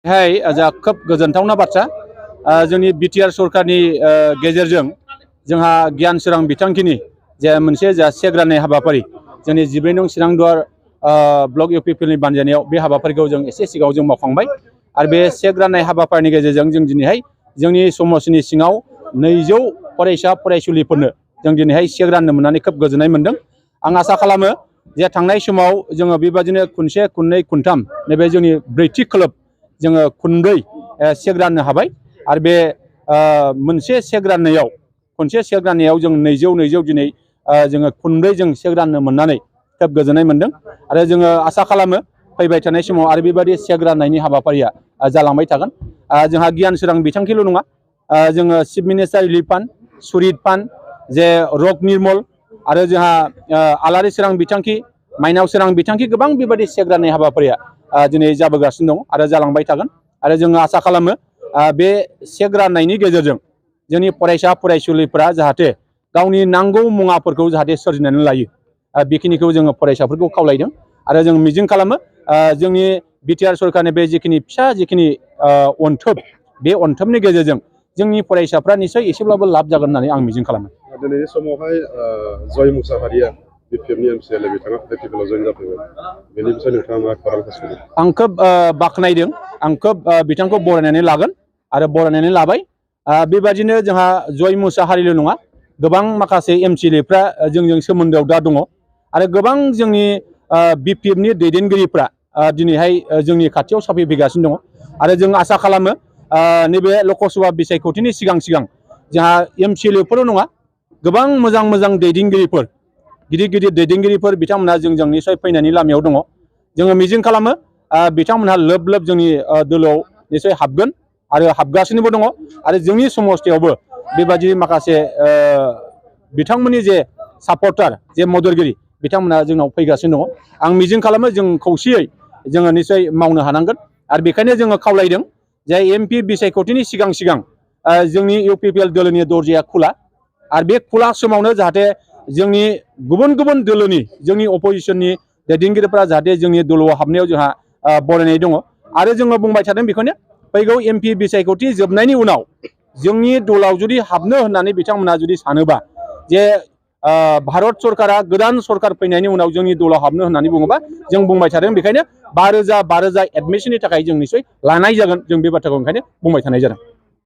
जा खोब गोजोनथावना बाथ्रा जोंनि बिटिआर सरकारनि गेजेरजों जोंहा गियान सोरां बिथांखिनि जे मोनसे जा सेक राननाय हाबाफारि जोंनि 12 नं सिरांदुवार ब्लक इउपिपिएलनि बानजायनायाव बे हाबाफारिखौ जों एसे सिगाङाव जों मावखांबाय आरो बे सेक राननाय हाबाफारिनि गेजेरजों जों दिनैहाय जोंनि समाजनि सिङाव 200 फरायसा फरायसुलिफोरनो जों दिनैहाय सेक राननो मोननानै खोब गोजोननाय मोनदों। आं आसा खालामो जे थांनाय समाव जोङो बेबादिनो खनसे खननै खनथाम नैबे जोंनि ब्रैथि खोलोब जोङो खुन्दै सेक राननो हाबाय आरो बे मोनसे सेक राननायाव खनसे सेक राननायाव जों 200 दिनै जोङो खुन्दै जों सेक राननो मोननानै खोब गोजोननाय मोनदों आरो जोङो आसा खालामो फैबाय थानाय समाव आरो बेबायदि सेक राननायनि हाबाफारिया जालांबाय थागोन। जोंहा गियान सोरां बिथांखिल' नङा जोङो chief minister relief fund सुरित fund जे रक निर्मल आरो जोंहा आलारि सोरां बिथांखि माइनाव सोरां बिथांखि गोबां बेबायदि सेक राननाय हाबाफारिया दिनै जाबोगासिनो दं आरो जालांबाय थागोन आरो जोङो आसा खालामो बे सेक राननायनि गेजेरजों जोंनि फरायसा फरायसुलिफोरा जाहाथे गावनि नांगौ मुवाफोरखौ जाहाथे सोरजिनानै लायो बेखिनिखौ जोङो फरायसाफोरखौ खावलायदों आरो जों मिजिं खालामो जोंनि बिटिआर सरकारनि बे जिखिनि फिसा जिखिनि अनथोब बे अनथोबनि गेजेरजों जोंनि फरायसाफ्रा निसय एसेब्लाबो लाब जागोन होननानै आं मिजिं खालामो। दिनैनि समावहाय जय मुसाहारिया बिपिएफनि एमसिएलए बिथाङा प्रेक्टिकेलाव जयन जाफैबाय बेनि बिषय नोंथाङा मा खौरां होसिगोन? आं खोब बाख्नायदों आं खोब बिथांखौ बरायनानै लागोन आरो बरायनानै लाबाय। बेबादिनो जोंहा जय मुसाहारिल' नङा गोबां माखासे एमसिएलएफ्रा जोंजों सोमोन्दोआव दा दङ आरो गोबां जोंनि बिपिएफनि दैदेनगिरिफ्रा दिनैहाय जोंनि खाथियाव साफैफैगासिनो दङ आरो जों आसा खालामो नैबे लकसभा बिसायख'थिनि सिगां जोंहा एमसिएलएफोरल' नङा गोबां मोजां मोजां दैदेनगिरिफोर गिदिर गिदिर दैदेनगिरिफोर बिथांमोना जोंजों निसय फैनायनि लामायाव दङ। जोङो मिजिं खालामो बिथांमोनहा लोब लोब जोंनि दोलोआव निसय हाबगोन आरो हाबगासिनोबो दङ आरो जोंनि समस्थियावबो बेबादि माखासे बिथांमोननि जे सापर्टार जे मददगिरि बिथांमोना जोंनाव फैगासिनो दङ। आं मिजिं खालामो जों खौसेयै जोङो निसय मावनो हानांगोन आरो बेखायनो जोङो खावलायदों जे एमपि बिसायख'थिनि सिगां जोंनि इउपिपिएल दोलोनि दरजाया खुला आरो बे खुला समावनो जाहाथे जोंनि गुबुन गुबुन दोलोनि जोंनि अपोजिसननि दैदेनगिरिफ्रा जाहाथे जोंनि दोलोआव हाबनायाव जोंहा बरायनाय दङ आरो जोङो बुंबाय थादों बेखौनो फैगौ एमपि बिसायख'थि जोबनायनि उनाव जोंनि दलाव जुदि हाबनो होननानै बिथांमोना जुदि सानोबा जे भारत सरकारा गोदान सरकार फैनायनि उनाव जोंनि दलाव हाबनो होननानै बुङोबा जों बुंबाय थादों बेखायनो 5,000 एडमिसननि थाखाय जों निसय लानाय जागोन जों बे बाथ्राखौ ओंखायनो बुंबाय थानाय जादों।